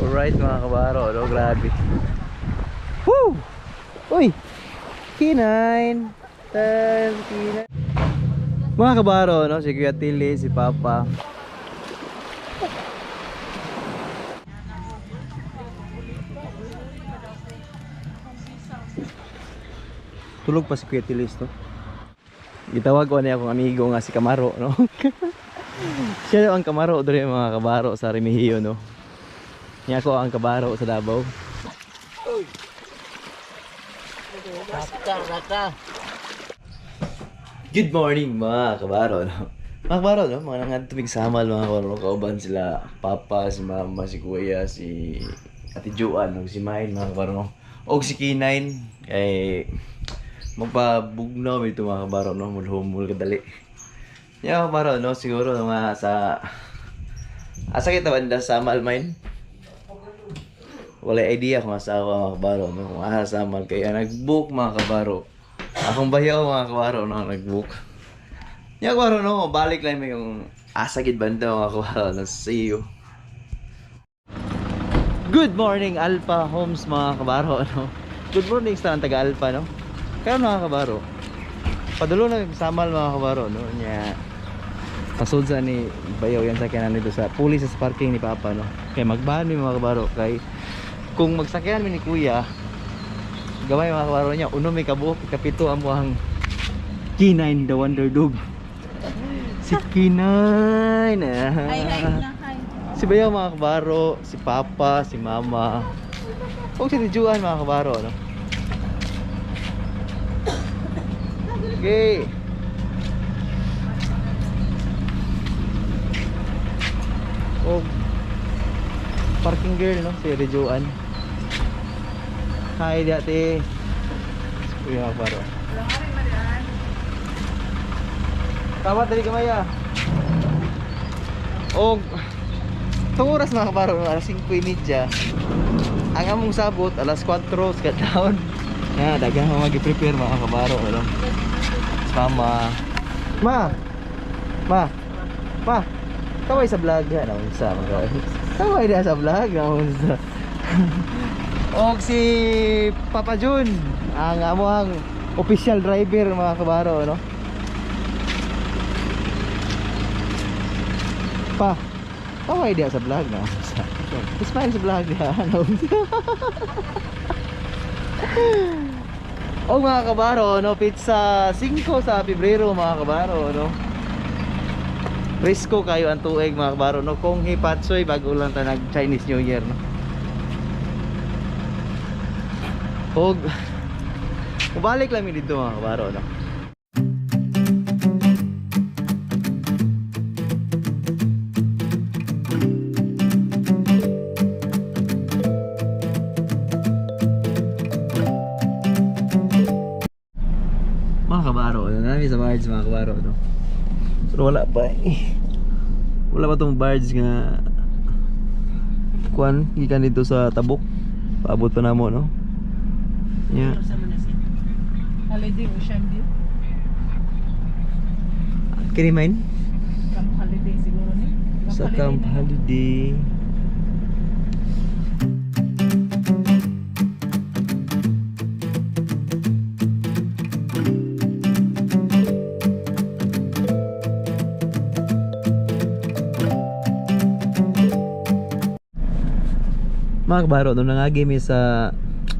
Alright, mga kabaro, no? Grabe. Woo! Uy! K9! Tan, K9. Mga kabaro, no? Si Kuya Tili, si Papa. Tulog pa si Kuya Tilis, no? Gitawag ko niya akong amigo nga si Kamaro, no? Siya daw ang Kamaro diri, mga kabaro, sa Remigio, no? Niya ako ang kabaro sa Davao. Good morning, mga kabaro, no? Mga kabaro, no? Mga nangadto samal, mga kabaro, no? Kauban sila Papa, si Mama, si Kuya, si Ate Joan, ug si Main, mga kabaro, no? Og si K9 kay magpabugnaw ito, mga kabaro, no? Mulhumul kadali. Ya, mga kabaro, no? Siguro mga sa asa kita banda sa Malmain? Wala idea kung asa ako, mga kabaro, no? Kung asa sa Samal kaya nag-book, mga kabaro. Akong bayaw, mga kabaro, no? Nag-book. Ya, kabaro, no? Balik lang may yung asa gid banda, mga kabaro, no? See you. Good morning, Alpha Homes, mga kabaro, no? Good morning sa taga Alpha, no? Kaya, mga kabaro, padulo na yung samal, mga kabaro, no? Nya pasod sa ni bayaw yan sa kanan dito sa pulis sa parking ni Papa, no? Kay magbahan mi, mga kabaro, kay kung magsakyan mi ni Kuya gamay, mga kabaro, niya uno may kabuok, kapito ang ang K9 the Wonder Dog, si K9, ah. Hi, hi na, hi. Si Bayaw, mga kabaro, si Papa, si Mama. O si Juan, mga kabaro, no? Okay. O parking girl, no? Si Rejuan. Hi, dati. Uy, mga kabaro. Tama, dali kamay ah. Og itong oras, mga kabaro, no, alas 5:30. Ang among sabot, alas 4 sa taon. Na, daghang mga mag-prepare, mga kabaro. Ano? Mama. Ma! Ma! Ma! Kaway sa vlog. Ano sa mga Kaway na sa vlog. Ano sa Og si Papa Jun, ang among official driver, mga kabaro, no? Pa, kaway diya sa vlog, no? Smile sa vlog diya. Ano? Og mga kabaro, no, pizza 5 sa Pebrero, mga kabaro, no? Presko kayo ang tuig, mga kabaro, no? Kung hipatsoy bago lang ta nag Chinese New Year, no? Og ubalik lang mi dito, mga kabaro, no? Mga kabaro, ano, nami sa barge, mga kabaro, no? Pero wala pa eh. Wala pa tong barge nga kuan gikan dito sa Tabuk. Paabot pa namo, no? Yeah. Holiday Ocean View. Kini main Camp Holiday siguro ni. Sa Camp Holiday. Mga kabaro, no, nangagi mi sa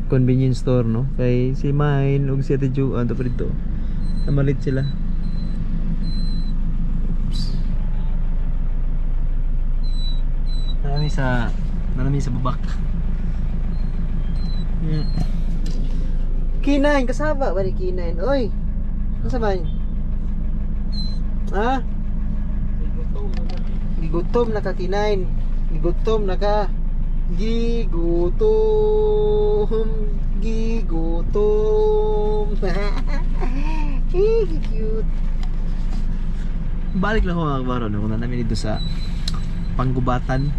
convenience store, no? Kay si Mine ug si Ate Juan to dito. Namalit sila. Oops. Narami sa babak. Yeah. K9, kasaba ba ni K9? Oy. Ano ba? Ha? Gigutom na ka, K9. Gigutom na ka. Gigutom. Gigutom. Eh, cute. Balik lang ako, mga kabaro, no? Kung namin dito sa Panggubatan.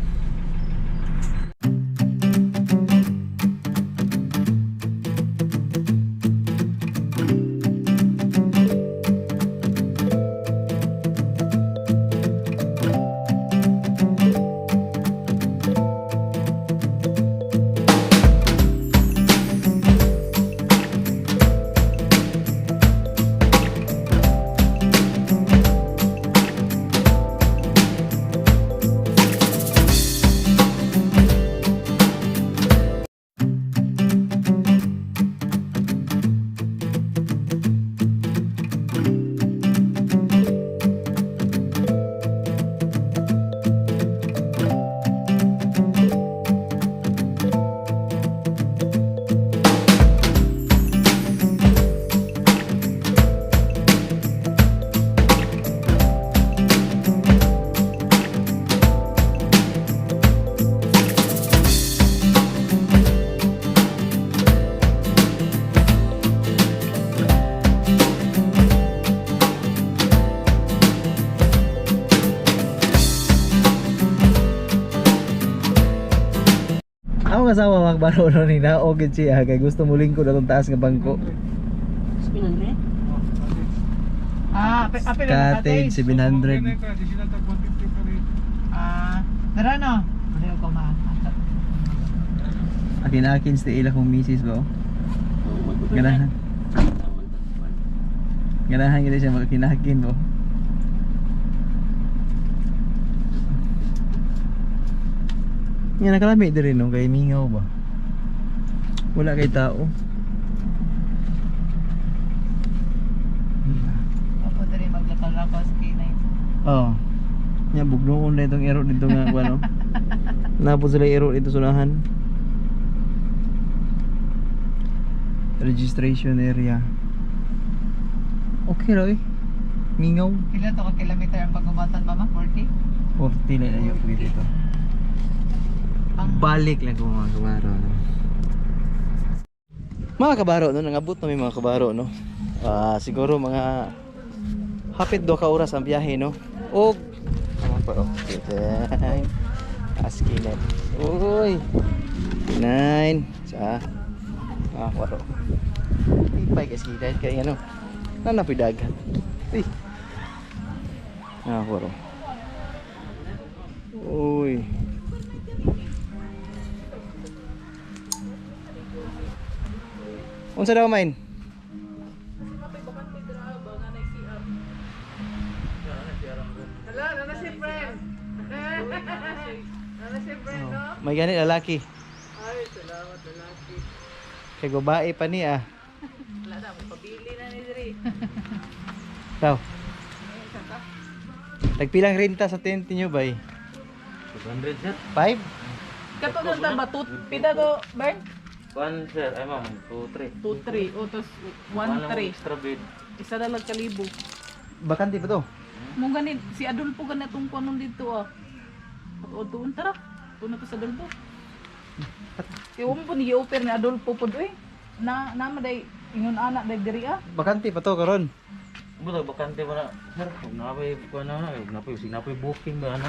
Ako asawa mga kabaro no ni naog gid siya kay gusto mo lingkod atong taas nga bangko. 700? Ah, apil na Cottage 700. Ah, dara no. Ano ko ma. Akin-akin sa ila kong misis ba? Oh. Ganahan. Ganahan gid siya magkinakin ba? Nga nakalami diri no kay mingaw ba? Wala kay tao. Opo diri maglakaw-lakaw sa K9. Oo. Oh. Nya bugno na itong ero dito nga ano. Napod sila ero dito sunahan. Registration area. Okay ra eh. Mingaw. Pila to ka kilometer ang pagubatan mama? 40? 40 na yung pwede dito. Ang Balik lang ko mga kabaro. No? Mga kabaro, no? Nangabot na may mga kabaro, no? Ah, siguro mga hapit do ka oras ang biyahe, no? Og ano pa, okay. Askinet. Uy. 9 sa mga kabaro. Ipay kasi dahil kay ano. Nanapoy dagat. Uy. Mga kabaro. Uy. Unsa daw main? Hello, nana si friend. Nana si friend, no? Oh, may gani lalaki. Ay, salamat lalaki. Kay babae pa niya. Wala na, pabili na ni diri. Daw. Nagpilang renta sa tent niyo bay? 200 sir. 5? Kato nang ta batut. Pita to, Bern? 1 sir, ay ma'am, 2 3. 2 3 o tos 1 3. Extra bed. Isa na lang kalibo. Bakante pa to. Mo gani si Adolfo gani tong kunon dito ah. At tuon tara. Tuon na to sa Adolfo. Kay mo po ni offer ni Adolfo pod oy. Na na maday ingon ana day diri ah. Bakante pa to karon. Buto bakante mo na sir, ug napay kuan na, ug napay sig napay booking ba ana.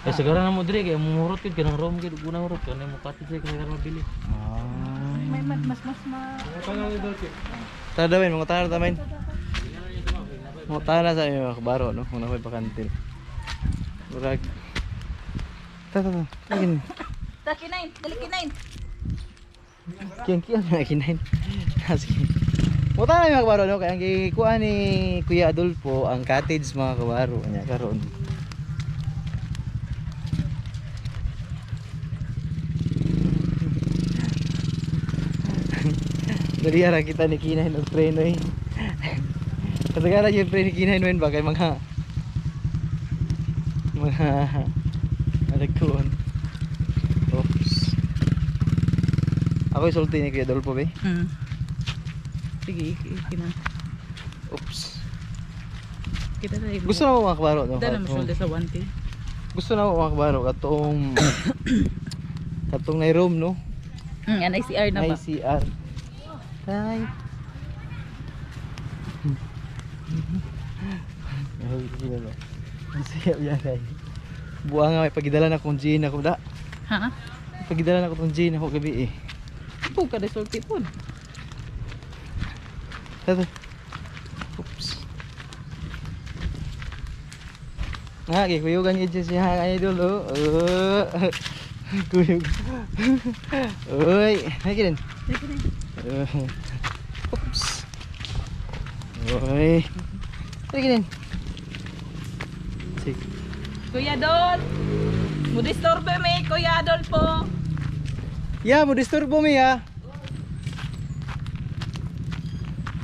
Kay sigara na mo diri kay mumurot gid kanang room gid ug unang room kanang mo cottage kay sigara mabili. Ah. May mas mas ma Tara daw mga tara tamen. Mga tara sa inyo mga kabaro no kung nakoy bakante. Murag. Ta ta ta. Kinain. Ta kinain, dali kinain. Kiyan kiyan na kinain. Sige. Mo tara mga kabaro no kay ang gikuha ni Kuya Adolfo ang cottage mga kabaro nya karon. Dali ara kita ni Kinain og preno eh. Kasagaran yung preno ni Kinain wen ba kay mga alagkuon. Oops. Ako yung sulti ni Kuya Adolfo ba eh. Sige, kina. Oops. Kita na Gusto na mo mga kabaro no? Dala mo shoulder sa 1T. Gusto na mo mga kabaro katong katong na room no? NICR na ba? ICR. Tay. Ang saya yan ay. Buang nga may pagidala na kong gin ako da. Ha? Pagidala na ko tong gin ako gabi eh. Po ka resulti po. Tata. Oops. Nga, kikuyugan yun siya siya ang idol oh. Oh. Kuyog. Uy, ay kinin. Oops. Uy. Ay kinin. Sige. Kuya Dol! Mo disturbo me, Kuya Dol po. Ya, mo disturbo mi ya.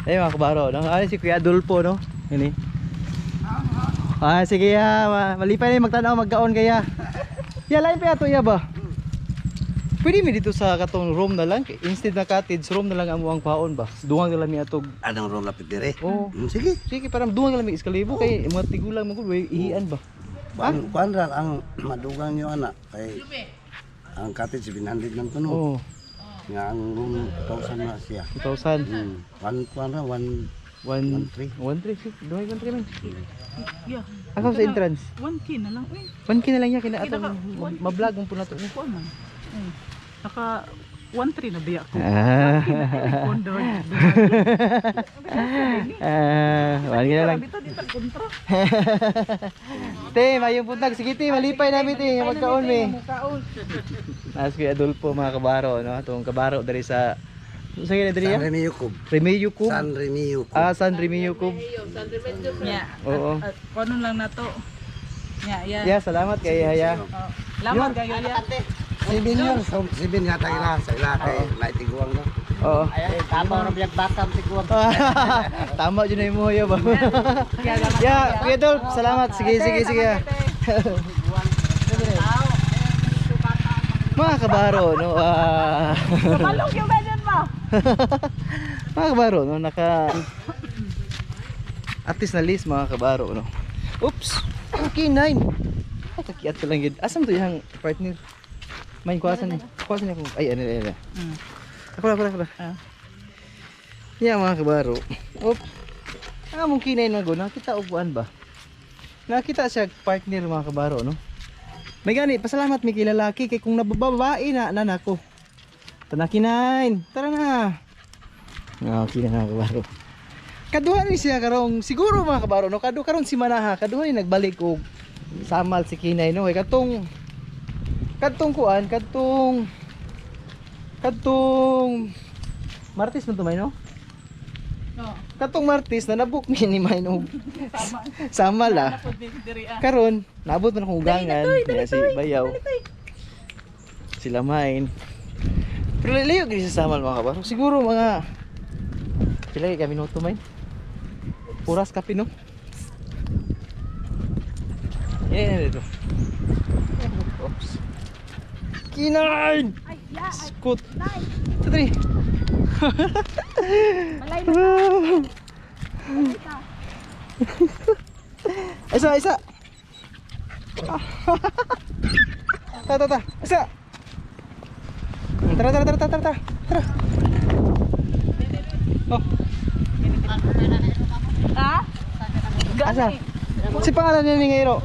Eh mga kabaro, no? Ano si Kuya Adolfo, no? Ini. Ah, sige ya, malipay na yung magtanaw, magkaon kaya. Ya, lain pa yato ya ba? Pwede mi dito sa katong room na lang, instead na cottage, room na lang amo ang paon ba? Duwang na lang mi atog. Anong room lapit dire? Oh. Sige. Sige, parang duwang na lang mi iskalibo kay mga tigulang mo gud, way ihian ba? Kuan kuan ra ang madugang niyo ana kay ang cottage 700 lang to no. Oh, Nga ang room 2,000 na siya. 2,000. One kuan ra one 1 1,3. 1 3 duhay 1 3 man. Yeah. Asa sa entrance? 1K na lang. Uy, 1K na lang niya kina Kita atong ka, ma-vlog mo po na to. kuha man. Naka 1-3 na biya ko. Ah. Kondo. Ah, wala na lang. Dito dito kontra. Te, mayong puntag. Sige te, malipay namin te. Magkaon me. Mukaon. Nas kuya Adolfo mga kabaro no. Atong kabaro diri sa sa kini diri San ya? Remio Cub. Remeo Cub. San Remio Cub. Ah, San Remeo Cub. Nya. Oo. Kuno lang na to. Nya, ya. Yeah, salamat kay Haya. Oh. Lamang kayo ya. Sibin yun. Sibin yata ila. Sa ila kay naitiguang na. Oo. Tama ro biyag bakam tiguang. Tama jud na imo ya ba. Yeah, Kuya Dolph, salamat. Sige, sige, sige. Mga kabaro no. Ah, Kamalog yung ganyan mo. mga kabaro no, naka at least na list mga kabaro no. Oops. Okay, nine. Ay, kakiat ko lang yun. Asan to yung partner? May kuwasan ni. Kuwasan niya kung ay ano ano. Ano. Ako lang, ako lang, ako lang. Ah. Yeah, mga kabaro. Oop. Ang among kinay na go, nakita upuan ba? Nakita siya partner mga kabaro, no? May gani, pasalamat may kilalaki kay kung nabababae na nanako. Tana kinain, tara na. Okay na mga kabaro. Kaduha ni siya karong siguro mga kabaro no, kadu karon si Manaha, kaduha ni nagbalik og samal si Kinay no, kay katong kadtong kuan, kadtong kadtong Martes man tumay no? No. Katong Martes na nabuk ni ni May og Sama. samal ah. Napod diri ah. Karon, naabot man akong ugangan. Kaya si Bayaw. Sila main. Pero layo gid sa samal mga kabaro. Siguro mga pila kay minuto main. Oras kape no. Yeah, dito. Oops. Kinain! Ay, ya. Ay, Scoot. nine. Three. Malay na. Isa, isa. Ta, ta, ta. Isa. Tara, tara, tara, tara, tara. Tara. Oh, Ha? asa? Gani. Si pangalan niya ni Ngairo.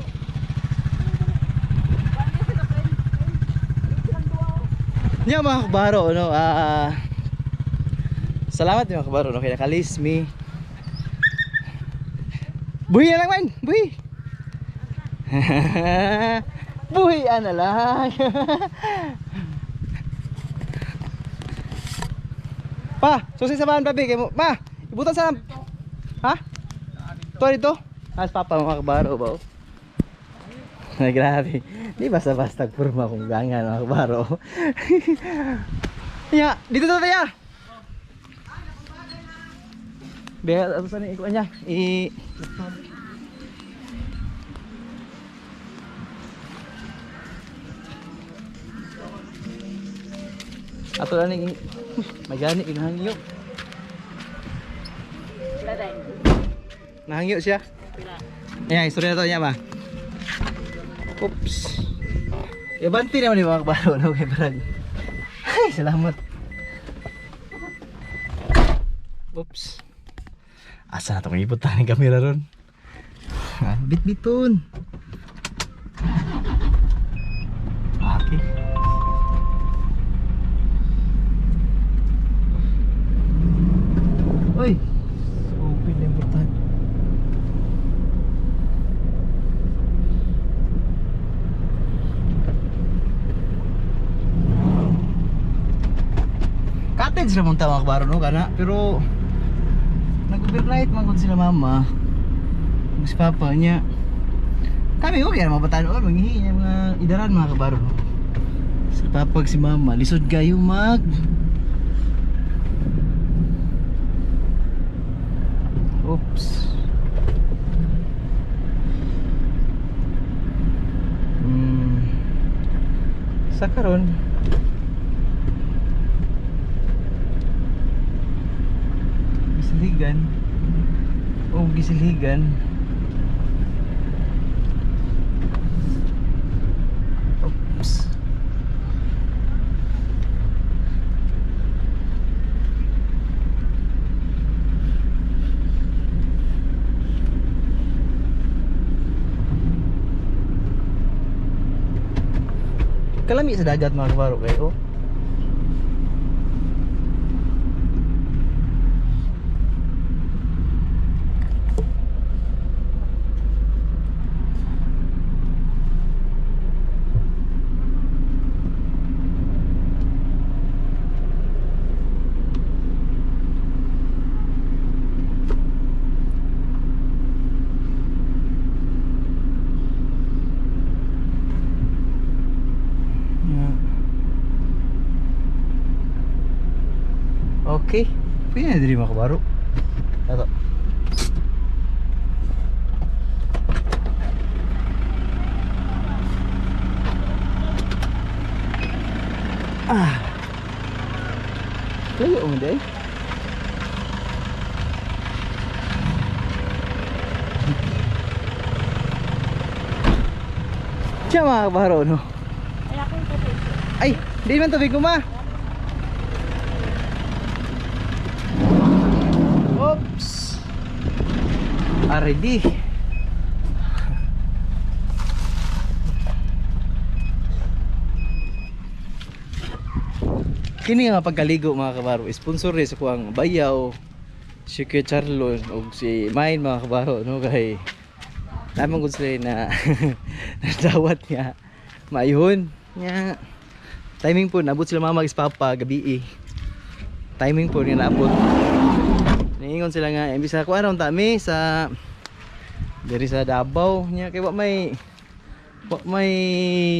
Niya mga kabaro, no? Ah, salamat mga kabaro, no? Kaya nakalis mi. Buhi na lang man! Buhi! Buhi na lang! Pa, susi sa bahan, papi. Kay mo, ma, ibutan sa... Ha? To dito? As papa mga kabaro ba? Oh? Ay, grabe. Di basta-basta purma kung gangan mga kabaro. Ya, dito to tayo. Biar ato sa ni ikuan niya. I Ato lang ni may gani inahangyo. Nahangyo siya. Ayan, istorya na to niya ba? Oops. Ibanti naman yung mga kabaro no kay Brad. Ay, salamat. Oops. Asa na itong ipot ng kamera ron? Ah, Bitbiton. Okay. Uy. Open na importante. Cottage na mong tawag baro no kana pero nag-overnight man gud sila mama ug si papa niya kami okay ra mabataan or manghihi niya mga idaran mga kabaro no si papa ug si mama lisod kayo mag oops hmm. Sa karon gisiligan o gisiligan oops kalami sa dagat mga kabaro kayo. Okay. Pwede na diri mga kabaro. Ato. Ah. Layo mo day. Siya mga kabaro, no? Ay, di man tubig ko ma. Oops. Ready. Kini nga pagkaligo mga kabaro, sponsor ni sa kuang Bayaw, si Kuya Charlon ug si Mine mga kabaro no kay lamang gud sila na nadawat nga maayhon nga timing po nabot sila mama papa gabi eh. Timing po nga naabot. Niingon sila nga imbis na kuan ta mi sa diri sa Davao nya kay wa may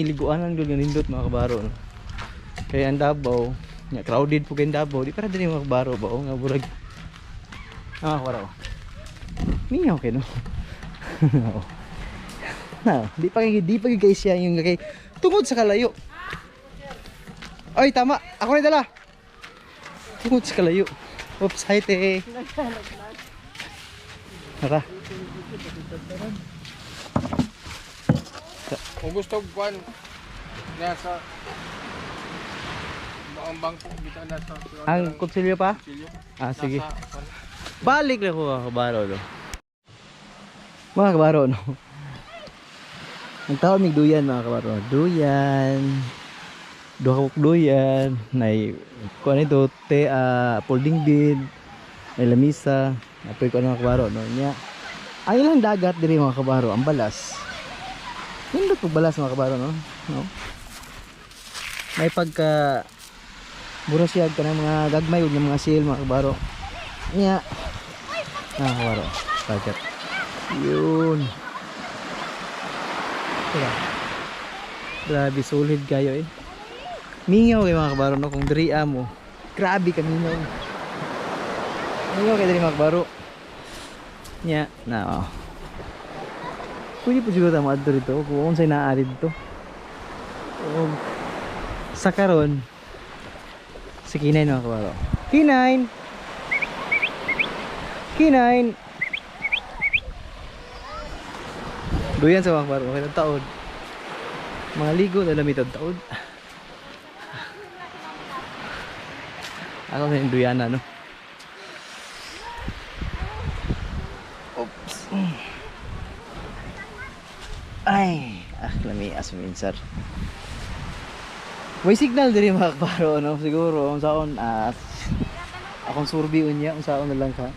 liguanan gud nga nindot mga kabaro no. Kay ang Davao nya crowded po kay Davao di para diri mga kabaro ba o nga burag ah kabaro. Mingaw kay no. Oo. Na, di pa kay siya yung kay tungod sa kalayo. Ay tama, ako na dala. Tungod sa kalayo. Oops, hi te. Tara. Kung gusto kuan nasa ang bangko bitaw nasa Ang kutsilyo pa? kutsilyo. Ah, sige. Nasa, kuan. Balik na ko mga kabaro no. Mga kabaro no. Ang tawag mig duyan mga kabaro. Duyan. Duha ka buok duyan. Nay kuan ito te folding bed. May lamisa. Apoy ko ano mga kabaro no. Nya. Ang ilang dagat diri mga kabaro, ang balas. Nindot pag balas mga kabaro no. No. May pagka mura siya kanang mga gagmay ug mga seal mga kabaro. Nya. Ah, kabaro. Dagat. Yun. Teka. Grabe, solid kayo eh. Mingaw kay mga kabaro no, kung diri mo. Grabe ka mingaw. Mingaw kay diri mga kabaro. Nya, na oh. Pwede po siguro tayo maadto dito kung unsay naa dito. Og sa karon si K9 mga kabaro. K9! K9! Duyan sa mga kabaro, okay ng taon. Mga ligo na lamit ang taon. Ako sa yung duyana, no? Oops. Ay, ah, lami as minsar. May signal diri mga kabaro, no? Siguro, unsaon, akong survey unya, unsaon na lang ka.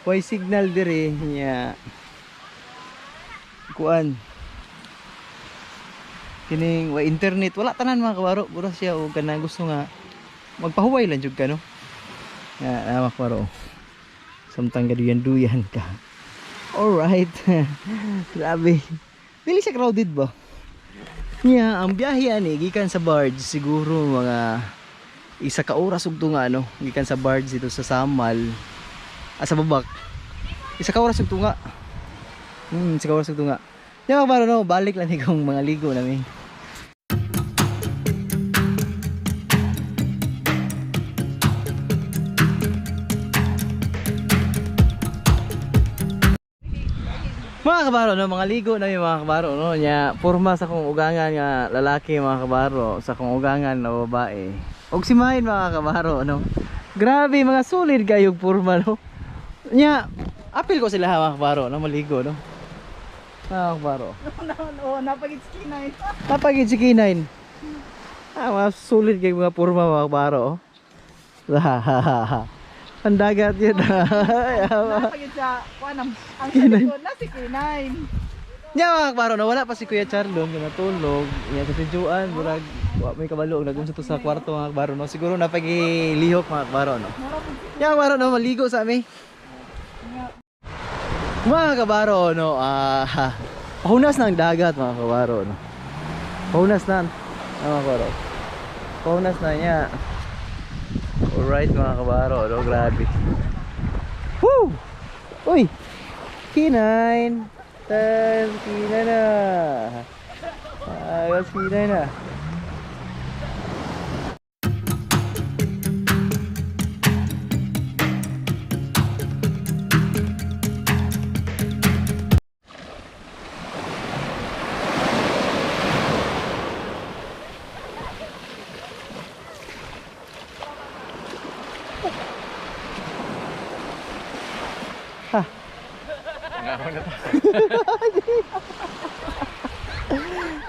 Way signal diri niya. Kuan. Kining way internet, wala tanan mga kabaro, bura siya og kanang gusto nga magpahuway lang jud ka no. Nga na mga kabaro. Samtang gaduyan-duyan ka. Alright. Grabe. Dili siya crowded ba? Nya, ang biyahe ani gikan sa barge siguro mga isa ka oras ug tunga no, gikan sa barge dito sa Samal. Ah, sa Babak. Isa ka oras ug tunga. Isa ka oras ug tunga. Nya mga kabaro no, balik lang ikong mga ligo nami. Mga kabaro no, mga ligo na yung mga kabaro no, nya porma sa kong ugangan nga lalaki mga kabaro, sa kong ugangan na babae. Og si Mahin mga kabaro no. Grabe mga solid kayo porma no. Nya apil ko sila mga kabaro no, maligo no. Mga kabaro. Oo, napagit si K9. Napagid si K9. Ah, mga solid kayo mga porma mga kabaro. oh. Pandagat yun. Napagit sa kuan ang sa likod na si K9. Nya mga kabaro, nawala pa si Kuya Charlon nga natulog. Nya sa si Juan, murag wa may kabalo nagunsa to sa kwarto mga kabaro no. Siguro napagilihok mga kabaro no. Nya mga kabaro no, maligo sa ami. Mga kabaro no, pahunas na ang dagat mga kabaro no. Pahunas na mga kabaro. Pahunas na niya. Alright mga kabaro, no? Grabe. Woo! Uy! K9! Tan, K9 na! Ayos, K9 na.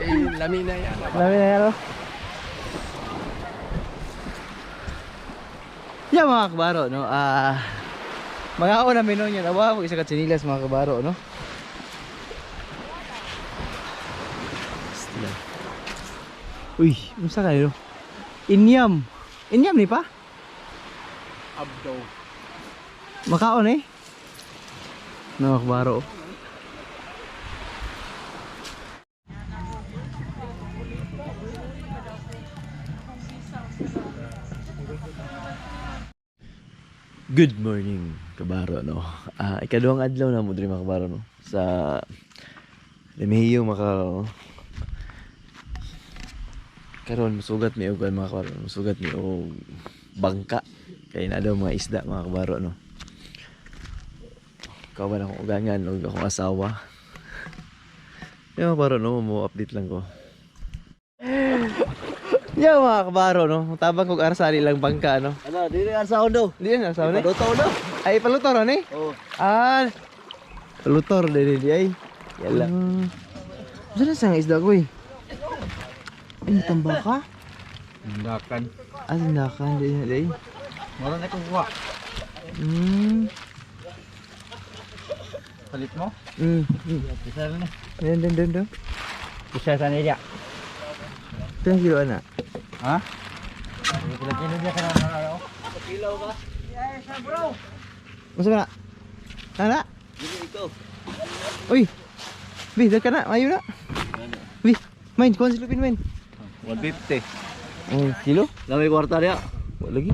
Eh, lami na yan. Lami na yan, oh. Yeah, mga kabaro, no? Mga ako namin noon yan. Awa ako isa ka tsinilas, mga kabaro, no? Basta. Uy, unsa kayo? Inyam. Inyam ni pa? Abdo. Makaon eh. No, mga kabaro. Good morning, kabaro, no. Ikaduhang adlaw na mo diri mga kabaro, no. Sa Remehio, mga kabaro, no. Karon musugat mi og kuan, mga kabaro, musugat mi og bangka kay na daw mga isda mga kabaro, no. Kawan akong ugangan og akong asawa. Yung mga kabaro, no, mo update lang ko. Yo mga kabaro, no. Tabang kog arsali lang bangka, no. Ano, dili ang sound do. Di na asawa ni. Paluto do. Ay, palutor ni? Oh. Ah, palutor din di ay. Yala. Saan na siyang isda ko eh? Ay, tambaka? Hindakan. Ah, tindakan. Di na, di. Wala na kuha. Palit mo? Isa na. Dun, dun, dun, dun. Isa sa niya. Ilang kilo, ana? Ha? Pila kilo niya ka na ano? Masa ba na? Ana? Uy! Bi, dal ka na. Mayo na. Bi, main. Kuhan si Lupin, main. 150. Oh, kilo? Lamay kwarta niya. Wala lagi.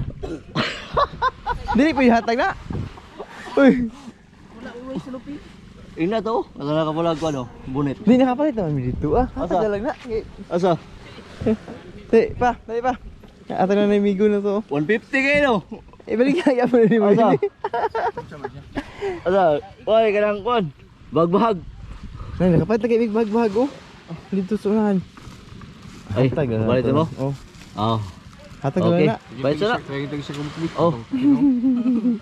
Dili pa hatag na. Uy, Wala uwi sa Lupin. Ina to. Asa na ka pala ko ano? Bunit. di nakapalit naman mi dito ah. Hatag Asa? na lang na. Asa? Dali pa, dali pa. Hatag na na yung migo na to. 150 kayo no. Eh, balik ka, mo na ni Asa? Asa? Oy, kanang kuan. Bagbahag. Nay, nakapalit na kay big bag bag oh. Dito sa unahan. Ay, Hatag na palit to. mo? Oh. Oh. Hatag na Okay. na. Palit na. Sige, sige, complete. Oh.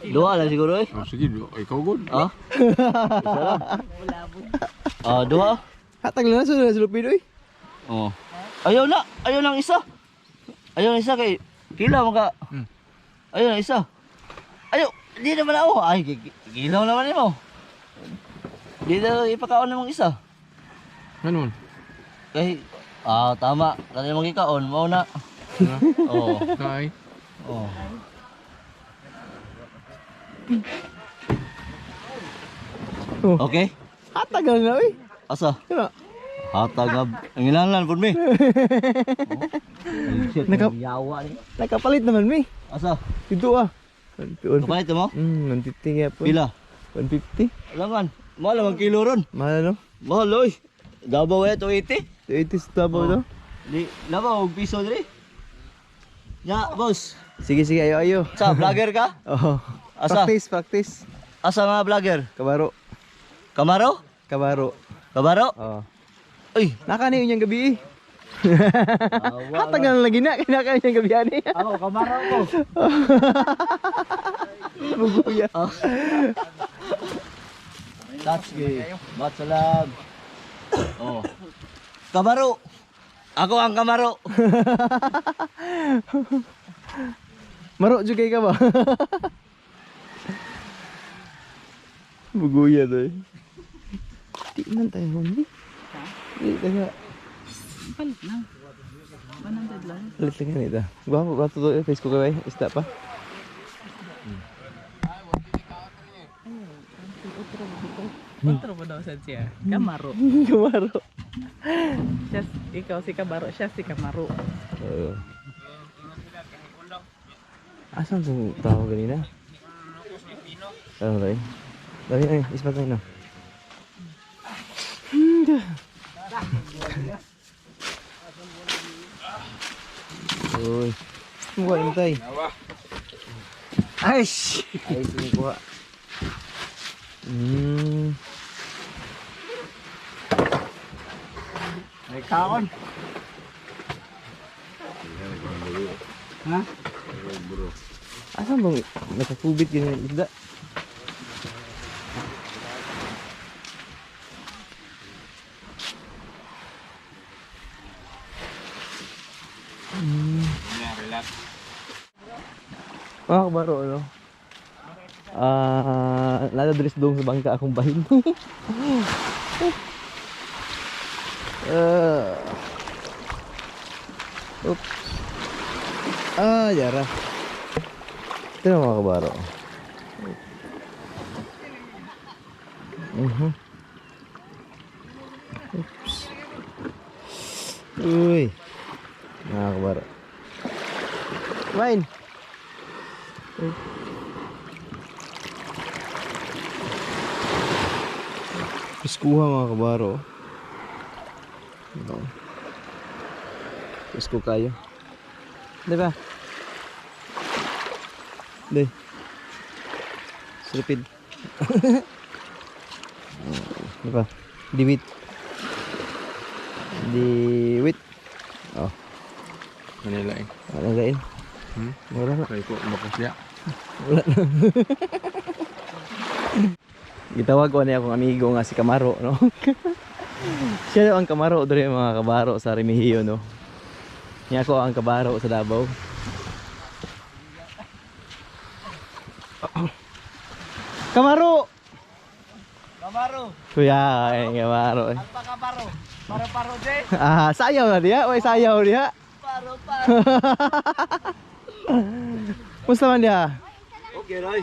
Duha lang siguro eh. Oh, sige, ikaw good. Ah? Isa lang. Ah, duha. Hatag na na sa sa Lupin oy. Oh. Ayaw na, ayaw ng isa. Ayaw ng isa kay kila maka. Ayaw ng isa. Ayaw, di naman ako. Ay, gilaw naman nimo. Di na ipakaon namang isa. Ganun. Kay tama, kani mong gikaon mao na. Oo. Kay. Oh. Oh. Okay? Hatag na na oy. Asa? Diba? Hatag nga ang ilanlan pud mi. Oh. Yawa ni. Nakapalit naman mi. Asa? Dito ah. 150. Kapalit mo? 150 nga po. Pila? 150. Alangan. Mahal ang kilo ron. Mahal no? Mahal oy. Davao eh 280. 280 sa Davao no? Di labaw og piso diri. Ya, boss. Sige sige, ayo ayo. Sa vlogger ka? Oh. Asa? Practice, practice. Asa nga vlogger? Kabaro. Kamaro? Kabaro. Kabaro? Oh. Uy, Naka ni inyong gabi eh. Hatag na lang lagi na, kinakain niyang gabi ani. Ako kamaro ko. Buguya. That's good. Matsalam. Oh. Kamaro. Ako ang kamaro. Maro jud kay ka ba? Buguya to eh. Di man tayo homie. Di tayo. Palit lang. 100 lang. Palit lang ganito. Gwapo ba to face ko kay isda pa? Otro ba daw sa siya? Kamaro. Kamaro. Siya, ikaw si Kamaro, siya si Kamaro. Oo. Asan itong tao ganina? Ano tayo? Dali na, ispat na yun. Uy. Mukha naman tayo. Ay! Ay, sumukuha. May kaon. Ha? Asan bang nakakubit yun yung isda? Mga kabaro, ano? Nadadres doon sa bangka akong bahin. Oops. Ah, yara. Ito na mga kabaro. Oops. Uy. Mga kabaro. Wine. Piskuha mga kabaro. No. Pisko kayo. Di ba? Di. Silipid. Di ba? Diwit. Diwit. Oh. Manila eh. Wala gain. Wala na. Kaya ko bakas niya. Wala na. Gitawag ko niya akong amigo nga si Kamaro, no? Siya daw ang Kamaro diri mga kabaro sa Remigio, no? Niya ako ang kabaro sa Davao. Kamaro! Kamaro. Kuya, ay, Kamaro. Eh. Alpa Kamaro. Paro-paro de. Ah, sayaw na diha. Oy, sayaw diha. Paro-paro. Musta man diha? Okay, Roy.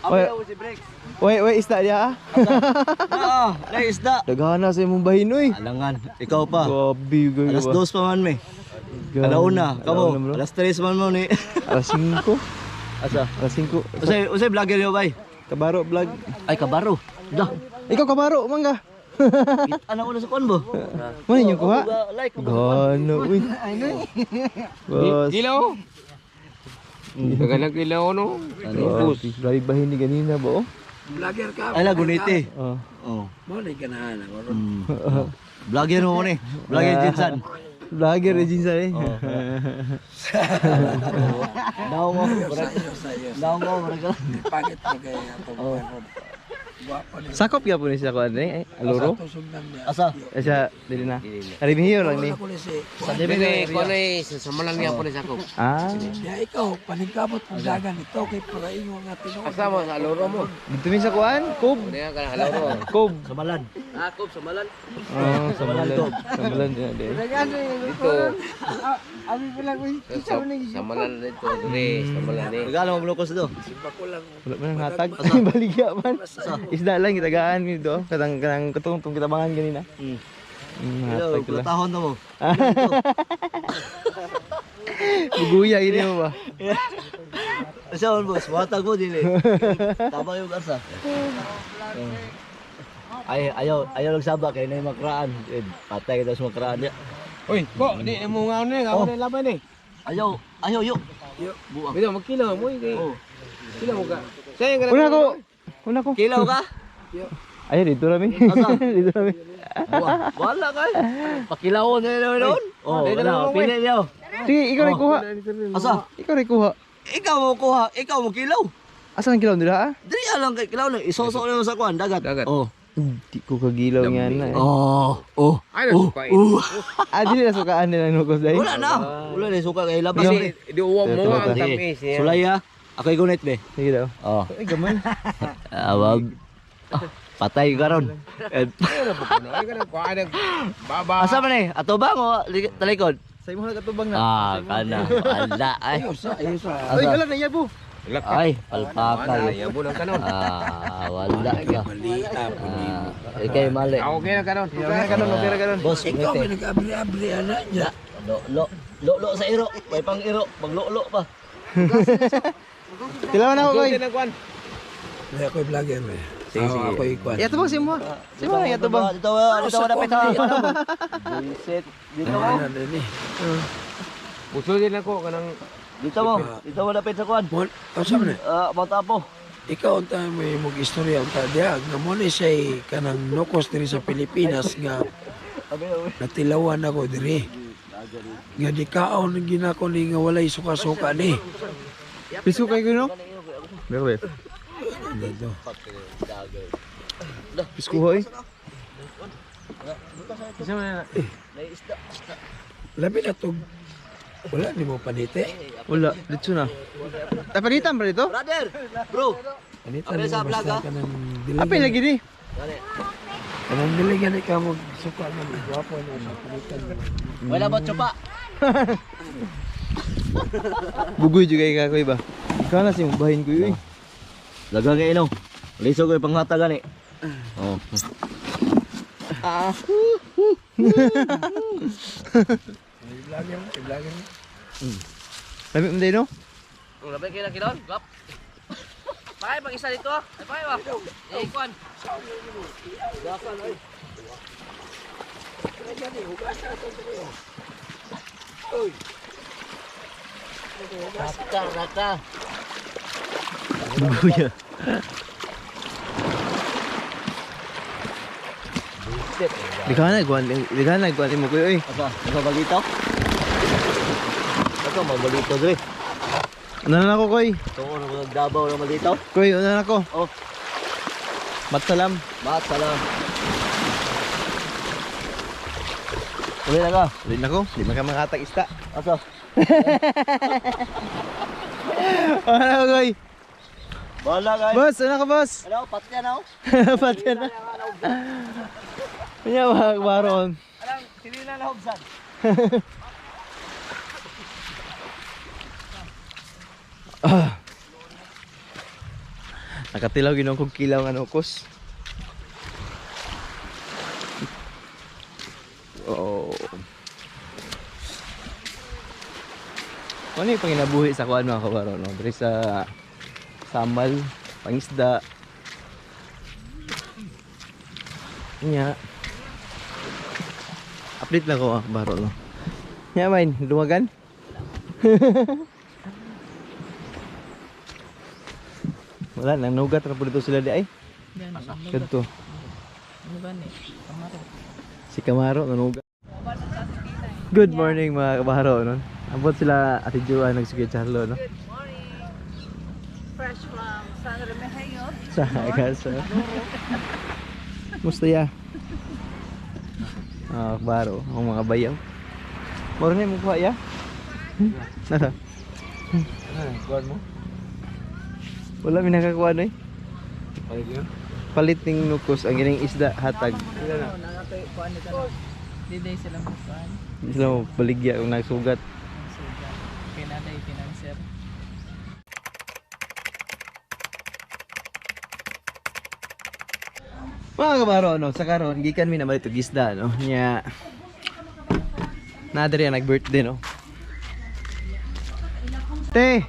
Oy. Abi si Brex. Oy, oy, isda diha. Ah, na isda. Daghana sa imong bahin, oy. Alangan, ikaw pa. Grabe, grabe. Alas 2 pa man may. Alauna, kamo. Alas 3 man mo ni. Alas 5. Asa? Alas 5. Usay, usay vlogger yo bay. Kabaro vlog. Ay kabaro. Dah. Ikaw kabaro, mangga. Ana ko na sa kuan bo. Mo ninyo kuha? Like mo. Gano, uy. Boss. Ilaw. Kagalag ilaw no. Grabe, grabe bahin ni ganina ba oh? Vlogger ka. Ay la guniti. Oh. Oh. Mo na ganahan ako. Vlogger mo ni. Vlogger Jinsan. Vlogger eh, Jinsan eh. Daw mo. Daw mo. Pangit mo kay atong Guwapo ni Sakop gyapon ni siya kuan eh, aluro. Tusog niya. Asa? Eh, siya dili na. Remigio lang ni. Ako ni si Sa debe Ko na sa samalan niya po ni Sakop. Ah, Ya ikaw paningkamot kung dagan ito kay para ingo nga tinuod. Asa mo sa aloro mo? dito min sa kuan, Kob. Niya ka aloro. Kob. Samalan. Akob samalan. Oh, samalan. Samalan din di. Dito. Samalan dito, dire, samalan ni. Regalo mo blokos do. Wala man ang hatag. Baligya man. Isda lang gitagaan dito. Katang kanang katong tong kitabangan ganina. Hello, Hatag lang. platahon na mo. Buguya ini mo ba? Asa man boss, watag mo dili. Tama yung asa. Ay, ayaw, ayaw lang saba kay nay makraan. Eh, patay kita sa makraan niya. Uy, ko, di mo nga ni, ako na laban ni. Ayaw, ayaw yo. Buang. Bitaw magkilaw mo kay. Kilaw mo ka. Sayang ka Una ko. Una ko. Kilaw ka? Ay, dito rami. Asa? Dito rami. Buang. Wala kay. Pakilawon na yun noon. Oh, wala. Pili niyo. Sige, ikaw rin kuha. Asa? Ikaw rin kuha. Ikaw mo kuha, ikaw mo kilaw. Asa ang kilaw nila ah? Dili lang kay kilaw na isoso na mo sa kuan dagat. Dagat. Oh. Hindi ko kagilaw nga na eh. Oh, oh. Ay, nasuka eh. Ah, dili na sukaan nila nukos dahil. Wala na. Wala na suka kay labas. Kasi di uwa mo ang Sige. tamis niya. Sulay ha. Ako igunit be. Sige daw. Oh. Ay, gamay. Awag. Patay ka ron. Ay, kana ko ay baba. Asa man eh? Ato ba mo talikod? Sa imo na katubang na. Ah, kana. Wala ay. Ayos ayos. Ay, wala na yabo. Ay, palpaka. Ay, abo ng kanon. Ah, wala ka. Balita po ni. Ah, ikay mali. Ako kaya kanon. Okay na kanon, okay na kanon. Boss, Ikaw ngiti. may nag-abri-abri ana niya. Lo lo lo lo sa iro. May pang iro, pang lo lo pa. Tilawan ako koy. Ay, ako'y vlogger eh. Sige, sige. Ako'y kwan. Yato bang simo? Simo na yato bang? Dito, dito dapat ha. Buisit. Dito mo. Ano na ni? Puso din ako kanang Dito mo. Dito mo dapat sa kwan. Mon, asa man eh? Ah, bata po. Ikaw unta may mong istorya unta diha nga mo ni say kanang nokos diri sa Pilipinas nga natilawan ako diri. Nga di kaon ginako ni nga walay suka-suka ni. Piso kay kuno? Meron eh. Dito. Piso hoy. Labi na tog wala nimo panite. Wala, dito na. Tapalitan ba dito? Brother, bro. Panita nimo basta kanang dili. Apil lagi ni. Kanang dili gani ka mo suka nga ni gwapo na sa panitan. Wala ba tsupa? Bugoy juga ka koy ba? Ikaw na si bahin ko uy. Daghang kay ino. Lisod ko'y panghata gani. Oh. Vlogger, vlogger. Lami mo din no? Labi kay kilon, gap. Pakay pag isa dito ah. Ay pakay ba? Eh kwan. Raka, raka. Bugoy. ah. Di ka na guwan, di ka na guwan mo koy uy. Asa, asa balito? Asa mabalito dre. Ano na ako koy? Tuon na mga Davao na malito. Koy, ano na ako? Oh. Matsalam. Mat salam. Uli na ka. Uli na ko, di man ka makatag isda. Asa? Ano na ako, koy? Bahala kay. Boss, ano ka boss? Ano, patya na oh. Pati na. Kanya mga kabaron. Alam, sili na nahubsan. Nakatilaw ginoong kong kilaw nga nukos. Oo. Ano yung panginabuhi sa kuan mga kabaro no? Diri sa Samal, pangisda. Nya. Update lang ko mga kabaro no. Nya main, dumagan. Wala nang nugat ra po dito sila di ay. Yan, Kadto. Ano ba ni? Kamaro. Si Camaro nanuga. Good morning mga kabaro no. Abot sila Ate Joanne nagsugi Charlo no. Good morning. Fresh from San Remigio. Sa kasa. Musta ya? Ah, kabaro, ang mga bayaw. Moro na mo kuha ya? Nara. Kuan mo? Wala mi nakakuha no eh. Palit yun? Palit ning nukos ang gining isda hatag. Di day sila mo kuan. Hindi sila mo baligya kung nagsugat. Suga. Kay naday financer. Mga kabaro, no, sa karon gikan mi naman ito gisda, no. Nya Nadri ang nag-birthday, no. Te,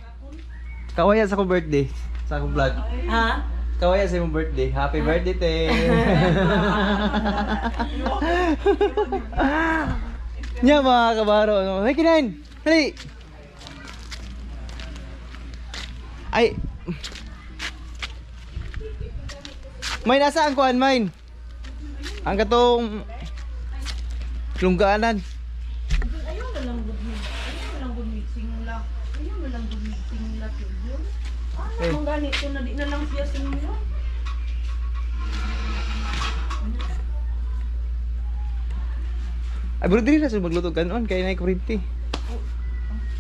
kawaya sa akong birthday, sa akong vlog. Ha? Kawaya sa imong birthday. Happy birthday, te. Nya mga kabaro, no. Hey, kinain. Hali. Ay. May nasa ang kuan mine. Ang katong lunggaanan. Ayaw na lang gud Ayaw na lang gud mixing la. Ayaw na lang gud mixing la yun. Ano eh. Gani ko na di na lang siya singla. Ay, bro, dili na sa magluto kanon kay nay kuryente.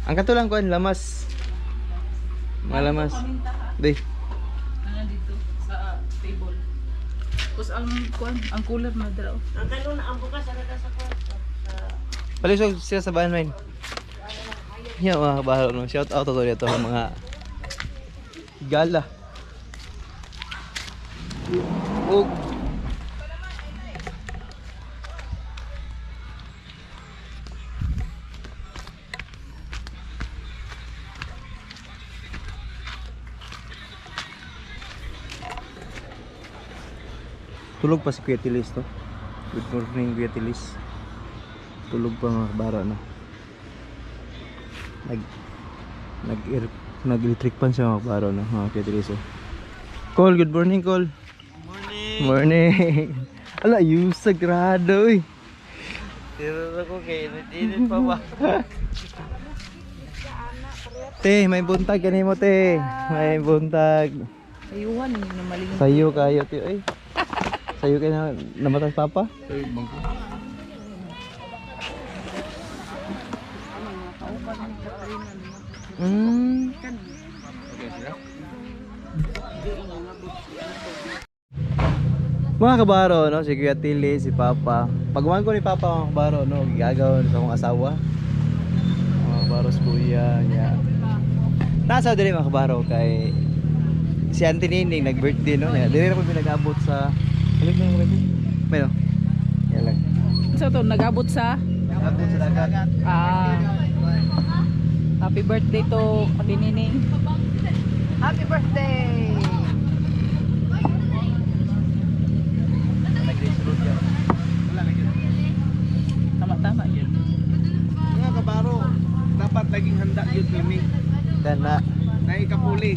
Ang kato lang kuan lamas. Mga lamas. Paminta ha. Di. Ano dito sa table. Tapos ang kuan, ang cooler na dra. oh. Palisog sila sa bahan, man. Yeah, mga kabaro, no? Shout out to dito mga gala. Ug Tulog pa si Kuya Tilis to. Good morning, Kuya Tilis. Tulog pa, mga kabaro, no. Nag nag nag electric pan siya, mga kabaro, no, mga Kuya Tilis. Oh. Call, good morning, Call. Morning. Morning. Ala, you sagrado eh. Tiro ko kay init-init pa ba. Te, may buntag kanimo, te. May buntag. Ayuhan ninyo na maling. Sayo kayo, te. Ay. Sayo kayo na namatay si papa? Mga kabaro, no, si Kuya Tili, si Papa. Pagwan ko ni Papa, mga kabaro, no, gigagaw sa akong asawa. Mga kabaro, si Kuya, niya. Nasa diri, mga kabaro, kay si Auntie Nining nag-birthday, no. Niya, diri na po pinag-abot sa Alin na yung birthday? May no. Yan lang. So to nagabot sa Nag-abot sa dagat. ah Happy birthday to Ate Nining. Happy birthday! Tama-tama yun. Mga kabaro, dapat laging handa yun kami. Kana. Naikapuli.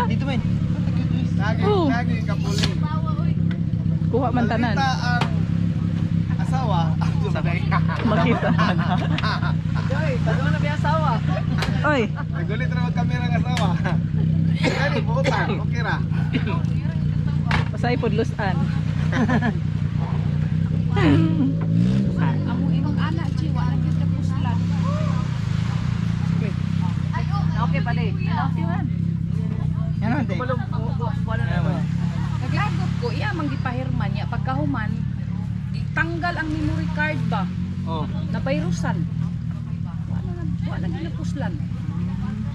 Dito men. Lagi, Oo. lagi kapuli. Kuha man tanan. Nalita ang asawa. Sabay. Makita. Pagawa na may asawa. Oy, Nagulit na magkamera ang asawa. Kani, buutang. Okay ra. pasay pod lusan. Amo imong anak chi wala gyud ka puslan. Okay pala eh. Okay man. Yan naman, te. Wala na Yan naman. Naglagot ko iya man gipahirman niya pagkahuman tanggal ang memory card ba Oh. na virusan. Wala na ginapuslan.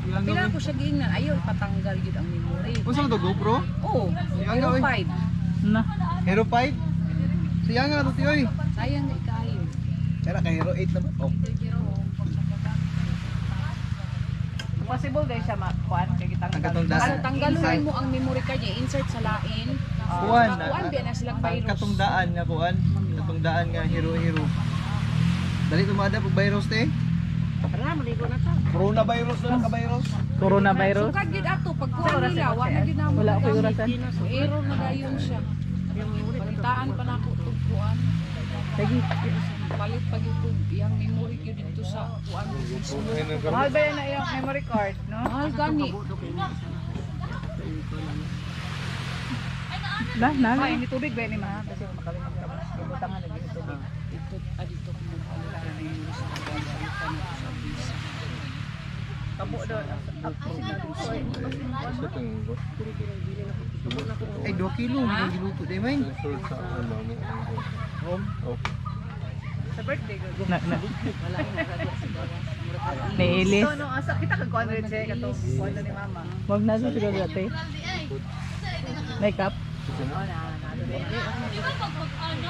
Pila ko siya giingnan ayaw ipatanggal gyud ang memory. Unsa to, GoPro? Oh, Ang Hero gawin. 5. Na. Hero 5? Siya nga to, te, oy. Sayang nga ikaayo. Tsara, kay Hero 8 naman. Oh. Possible dahil siya makuan kay gitanggal. Ang katong So daan. tanggalon mo ang memory card niya insert sa lain. Kuan. Kuan biya na silang Ang virus. katong daan nga kuan. Katong daan nga hero hero. Dali tumada pag virus, te. Coronavirus na nakavirus. Coronavirus. Sukad gyud ato pagkuha nila wa na gyud namo. Wala ako'y orasan. So error na dayon siya. Palitaan pa nako tug kuan. Sige. Palit pa gyud kog iyang memory gyud dito sa kuan. Mahal ba yun na iyong memory card, no? Mahal gani. Na, na. Ay, ni tubig ba ni ma? Kasi makalimot ka ba? Ibutangan lagi ni tubig. Dito ah, dito ko mo palit ang memory sa kuan sa sa visa. Kabo doon. Ay, 2 kilo. Hindi giluto, te, men. Sa birthday ko. Na, na. Nailis. So, no, asa kita kag kuan rin siya katong kuan na ni mama. Wag na sa siguro dati. Makeup. Oh, na, na.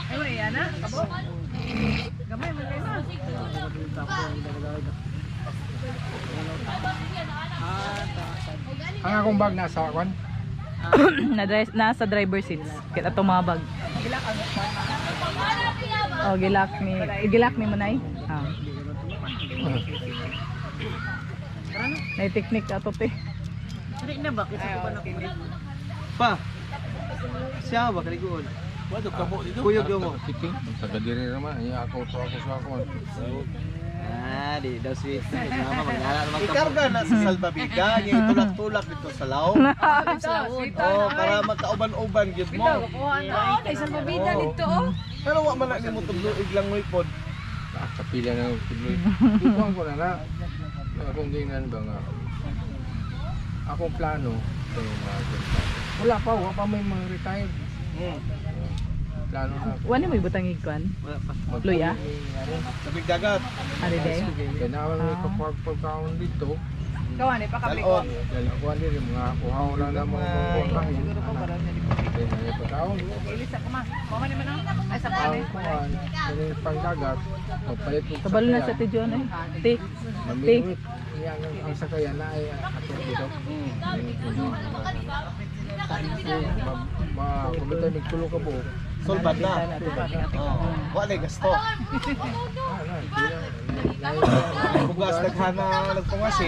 Ay, mo iya na. Kabo. Gamay man kay ma. Ang akong bag nasa kwan. Na nasa driver seats. Kita itong mga bag. Oh, gilak ni gilak ni Manay. Ah. May technique ato te. Pa. Siya ba kaliguon? Wato kamo dito. Kuyog daw mo. Sa kadiri naman, iya ako to ako sa ako. Ah, di daw sweet. Mama magnala naman ka. Ikarga na sa salbabida, niya itulak-tulak dito sa law. Oh, para magkauban-uban gyud mo. Oo, dahil sa mabida dito oh. Pero wa man na nimo tugluig lang moy pod. Ah, kapila na tuloy. Ikuan ko na na. Akong tingnan ba nga. Akong plano kay mga wala pa, wala pa may mga retired. Plano na. Wala mo ibutang igkwan. Wala pa. Luya? Tubig dagat. Ari day. Kaya naman may kapag pagkaon dito. Kawan eh, pakapli ko. Dalon. Dahil ako din mga kuha na na mga kuhain. Siguro ko karon niya. Kaya na pagkaon. Ilis ako ma. Mama ni man oh. Ay sa kuan Ang eh. kuhan, kaya pangdagat, magpalit og Kabalo na sa sakayan. ti John eh. Ti. Ti. Mamingwit. Iya, ang sakayan na ay ato dito. Ma kumita mig tulo ka buok. Sulbad na. Oh, wala gasto. Bugas daghana nagpangasi.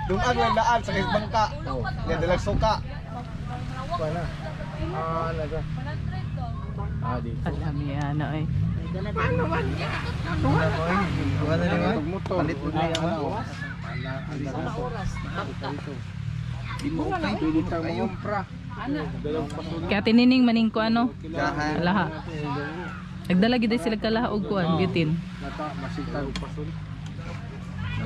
Dumag lang daan sa kay bangka. Nga dalag suka. Kuan na. Ah, naga. Ah, di. Alami ano eh. Kuha na rin Ang motor. Palit mo na yan. Pwede tang mangumpra. Kaya tinining maning ko ano. Kahan. Kalaha. Nagdala gid sila kalaha og kuan bitin. Nata masita og pasul.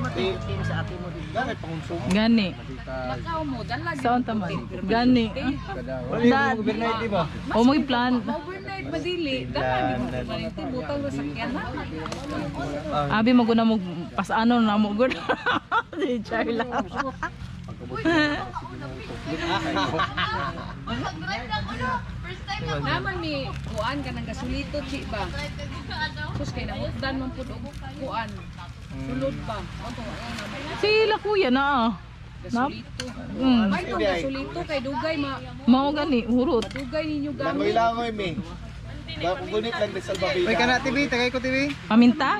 Ganay pangonsumo. Gani. Masita Lakaw mo, dala Saan taman? Gani. kada. Wala yung overnight, di ba? O may plan. Overnight madili, dala gid mo palite butang ra sakyan na. Abi mo guna mo pasano na mo gud. Di char lang. Naman ni kuan ka ng gasolito chi ba. Sus kay nahutdan man pud og kuan. Sulod pa. Unto ano naman Sila kuya na ah. gasolito. Mm. May tong gasolito kay dugay ma Mao gani hurot. dugay ninyo gamit. Langoy-langoy mi. Gunit lang di salbabida. Uy, kana TV, tagay ko TV. Paminta?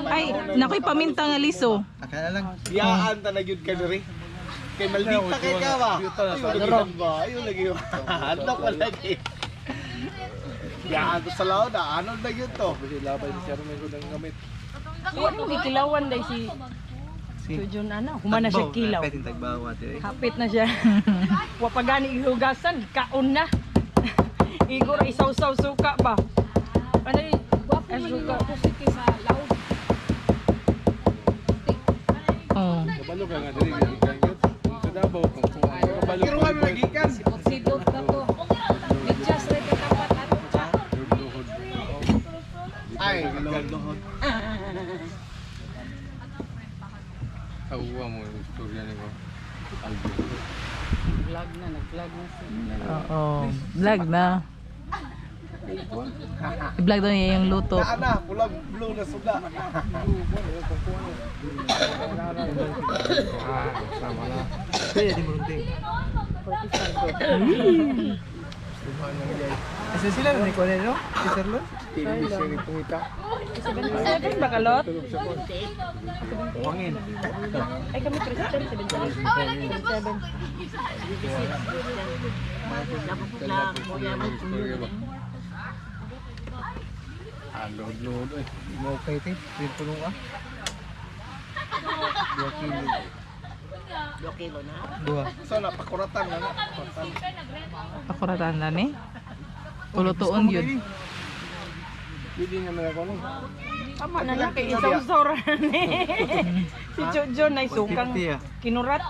Ay, nakoy paminta nga liso. Akala lang. Biyaan ta na gyud ka diri. Kay maldita kay ka ba? Ayun lagi ba? Ayun lagi. Adlok pa lagi. Biyaan to sa laod ah. Ano na gyud to? Labay si Sir may gudang gamit. Ano gikilawan day si Jujun ana, humana siya kilaw. Pwede tagbawa, TV. Hapit na siya. Wa pa gani ihugasan, kaon na. Igor isaw-saw suka ba. Ano y- Gwapo Ay, man suka. yung pusit sa laod. Oh. Kabalo ka nga diri gikan gyud. Sa Davao kung kung kabalo Pero kami magikan. Sipot-sipot na to. Adjust ra ka tapat ato cha. Ay, luhod-luhod. Tawwa mo yung istorya nimo. Aldo. Vlog na, nag-vlog na siya. Oo. Vlog na. I-vlog daw niya yung luto. Naa na, pulang blue na suga. Ah, sama na. Pwede di mo runting. Asa sila na ni Kuya, no? Si Sir Lon? TV siya ni pungita. 77 ba kalot? Tulog sa kon. Wangin. Ay kami Christian 77. Istorya ba? Ah, load-load eh. Mo okay, te. Pwede tulong ka. 2 kilo. 2 kilo na? Duha. So na pakuratan na na. Pakuratan na ni. Ulutuon yun. Pwede naman ako no. Tama na lang kay isaw-saw ra ni. Si Jujun ay sukang 150 ah. kinurat.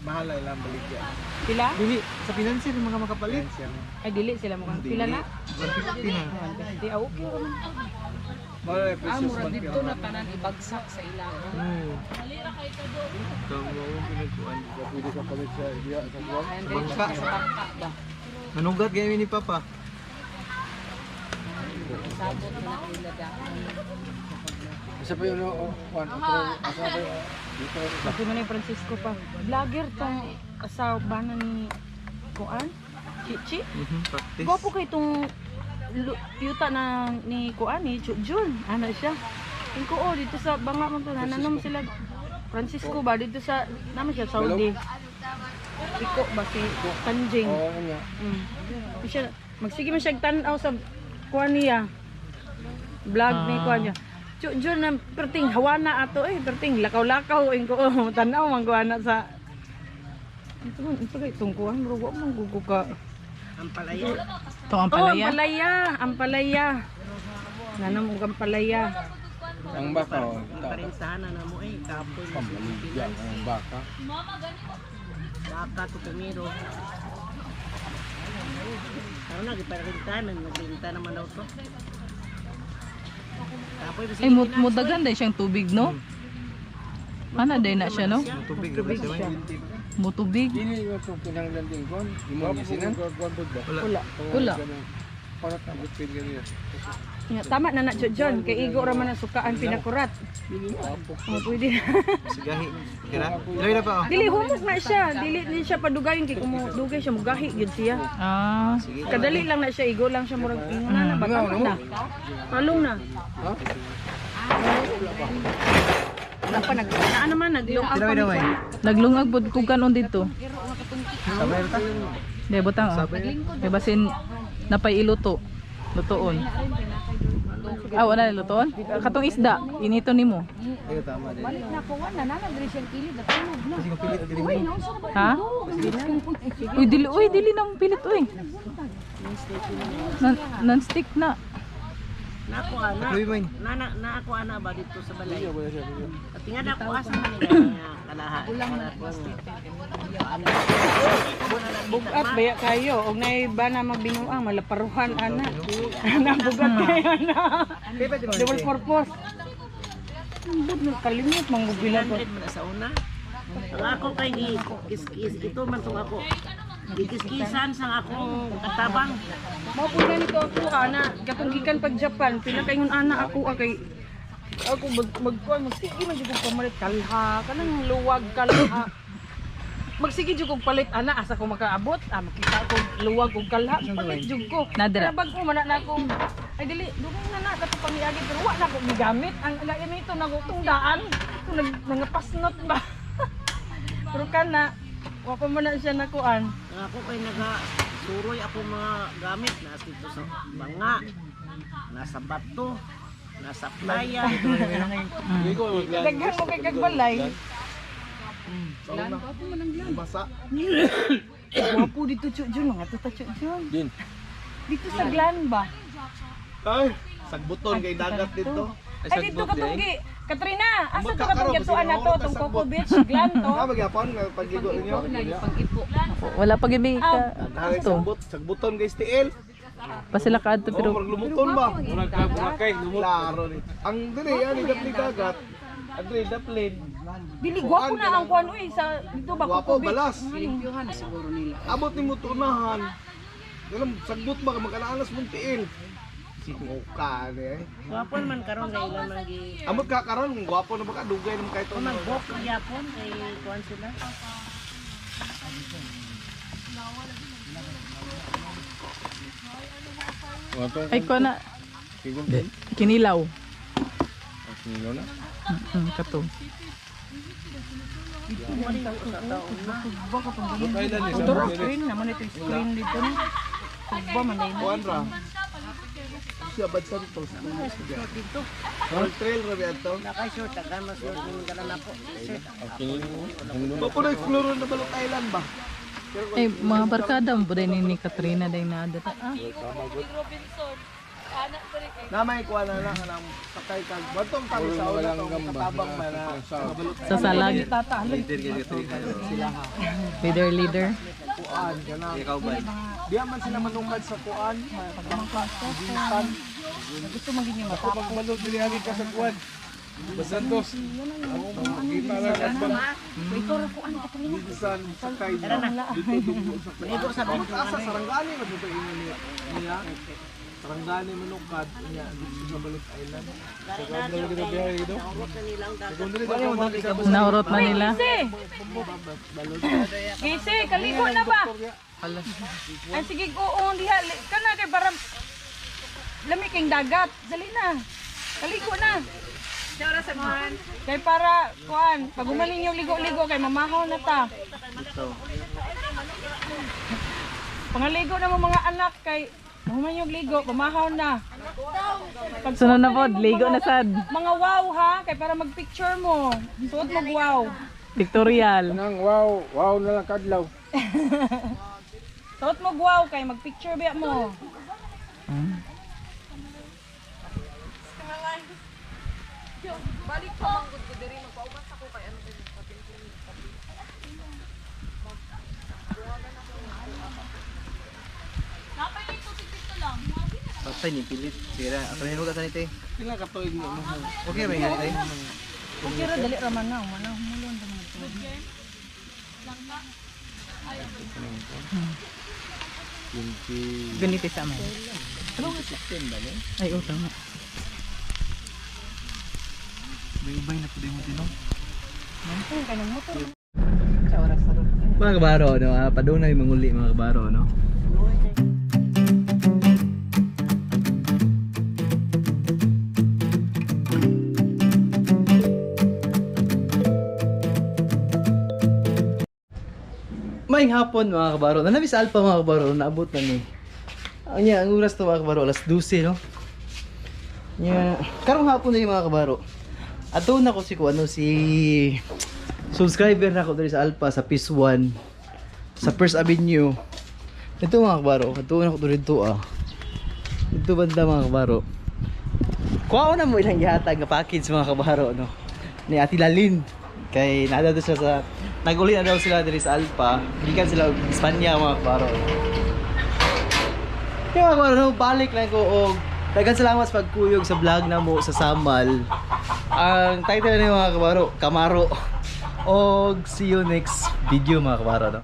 Mahal ay lang baligya. Pila? Dili, sa financier mga makapalit. Ay dili sila mukhang pila na. 150 na. 150. Ah, okay ra man. Mahal ay Ah, precious murag man dito na tanan ibagsak sa ilawom. Tama mo pinagkuan. Pwede ka palit sa diya sa kuwan. Bangka. Sa bangka ba? Manugat ganyan ni Papa. Sabot na nila dahon. Isa pa yun oh, kuwan. Asa pa yun. Dito. Kasi mo na yung Francisco pa. Vlogger tong asawa ba na ni Kuan? Chichi? Practice. Gwapo kay itong yuta na ni Kuan ni Jun. Ano siya? Yung ko oh, dito sa banga mo to nananom sila Francisco ba dito sa naman siya Saudi. Iko ba si Tanjing. Oo nga. Di siya magsige man siya tan-aw sa kuan niya. Vlog ni kuan niya. Jun na perting hawana ato eh, perting lakaw-lakaw ing ko oh, tan-aw man kuan na sa ito man, ito kay itong kuan, murag wa man gugo ka. Ito ang Oh, palaya. ampalaya, ampalaya. Nanam og ampalaya. Ang baka oh. Parintahan na mo eh kapoy. Pambaligya ang baka. Baka to pumiro. Ano na, giparintahan, nagbenta naman daw to. Kapoy, Ay, mudagan day siyang tubig, no? Ana day na siya, no? Tubig ra ba siya? Mutubig. Dili mo itong kinahanglan din kon. Imo ni sinan. Wala. Wala. Para ta pwede ganyan. Ya, tama na na John, kay igo ra man ang sukaan pinakurat. Oh, pwede na. Sigahi. Kira? Dili na pa oh. Dili humos na siya, dili ni siya padugayon kay kung dugay siya mugahi gyud siya. Ah. Kadali lang na siya, igo lang siya murag ingon na ba tama na. Palong na. Wala pa nag naa naman naglungag pa mi. Naglungag pod kung kanon dito. Di butang oh. Kay basin napay iluto. Lutoon. Ah, wala na lutoon? Katong isda, inito nimo. Ayo tama din. Balik na ko na na diri siyang kilid natulog na. Kasi kung pilit dili Uy, naunsa na ba? Ha? Uy, dili na pilit uy. Non-stick na. Nako ana. Tuloy mo yun. Nana na ako ana ba dito sa balay. At nga na ako asa man nila kalaha. Bugat baya kayo og nay ba na magbinuang malaparuhan ana. Ana bugat kayo na. Double purpose. Ambot na kalimot manggubila ko. 100 man sa una. Ang ako kay gi kis ito man tong ako. Gikiskisan sang akong katabang. Mao pud nito ako ana katong gikan pag Japan pinakaingon ana ako kay ako magkuan magsige man jud kog pamalit kalha kanang luwag kalha. Magsige jud kog palit ana asa ko makaabot makita ko luwag og kalha palit jud ko. Nadra. Pero bag-o man na akong ay dili dugay na na kato pamiagi pero wa na ko gigamit ang ito na tong daan to nag nangapasnot ba. Pero kana wa pa man na siya nakuan. Ang ako kay naga suroy ako mga gamit na dito sa banga, nasa bato, nasa playa. Daghan mo kay kagbalay. Basa. Wapo dito Chu Jun, mga tuta Chu Jun. Dito sa Glan ba? Ay, sagbuton kay dagat dito. Ay dito katunggi. Katrina, asa to katong gituan na to tong Coco Beach Glan to? Ah, magyapon nga pagigo ninyo. Wala pa gibi ka. Ay, Ato. sagbuton guys TL. Pasila ka adto Pero pero oh, lumuton ba? Klaro ni. Ang dili ani dapli dagat. Adri daplin. Dili gwapo na ang kuan uy sa dito ba Gwapo Coco Beach. balas. Limpyuhan na siguro nila. Abot nimo tunahan. Ganun sagbot ba magkaanas mong tiil. Mukha ni eh. Gwapo man karon kay ilang man gi. Amot ka karon gwapo na ba ka dugay naman kay to. Magbok gyapon kay kuan sila. ay ko na kinilaw. Kinilaw na? Kato. Turo screen naman ito screen dito no. Tugba man na. Kuan ra. Siya Bad Santos. Dito. Trail ra biya to. Nakay short tagan mas short mo dala nako. Gwapo na explorer na Balot Island ba? Ay mga barkada mo din ni Katrina day na data. Ah. Na may kuan na lang kanang sakay kag batong tami sa una tong katabang man na sa Balot Sa salag. Leader kay Katrina. Leader leader. Kuan kanang. Ikaw ba? Diya man sila manungkad sa kuan. Bisan. Gusto maging Ako magbalot dili ani ka sa kuan. Basantos. Kita lang at bang Bisan sakay dito dugo sa Ligo sa Amot asa Sarangani man dito ingon niya. Niya. Sarangani manungkad niya dito sa Balot Island. Naurot na nila. Gisi. Gisi, kaligo na ba? Ay sige, oo diha kana kay para lami king dagat. Dali na. Kaligo na. Kay para kuan, pag gumaling yung ligo-ligo kay mamahaw na ta. Pangaligo na mo mga anak kay human yung ligo, pamahaw na. Pag Sunod na pod, ligo na sad. Mga wow ha, kay para magpicture mo. Suot mo wow. Pictorial. Nang wow, wow na lang kadlaw. Suot mo wow kay magpicture biya mo. Patay ni pilit. Sige na, ako na yung nito eh. Pila ka tuig mo. Okay ba yung eh? Okay ra dali ra man na, manaw mulon ta mga tuig. Ganito sa amin. Ano nga 16 ba ni? Ay, oh, tama. Bay-bay na pud mo tinong. Sa oras sa ron. Mga kabaro, no, padung na yung manguli mga kabaro, no. Maayong hapon mga kabaro. Nanami sa Alpha mga kabaro, naabot na ni. Ang niya, ang oras to mga kabaro, alas 12, no. Nya, karong hapon na yung mga kabaro. Ato na ko si ko ano si subscriber na ako diri sa Alpha sa Peace 1 sa First Avenue. Ito mga kabaro, ato na ko diri dito ah. Dito banda mga kabaro. Kuha na mo ilang gihatag nga package mga kabaro no. Ni Ate Lalin kay naa daw siya sa naguli na daw sila diri sa Alpha. Gikan sila og Espanya mga kabaro. Kaya mga kabaro, no, balik lang ko og daghan salamat sa pagkuyog sa vlog na mo sa Samal. Ang title ni mga kabaro, Kamaro. Og see you next video mga kabaro. No?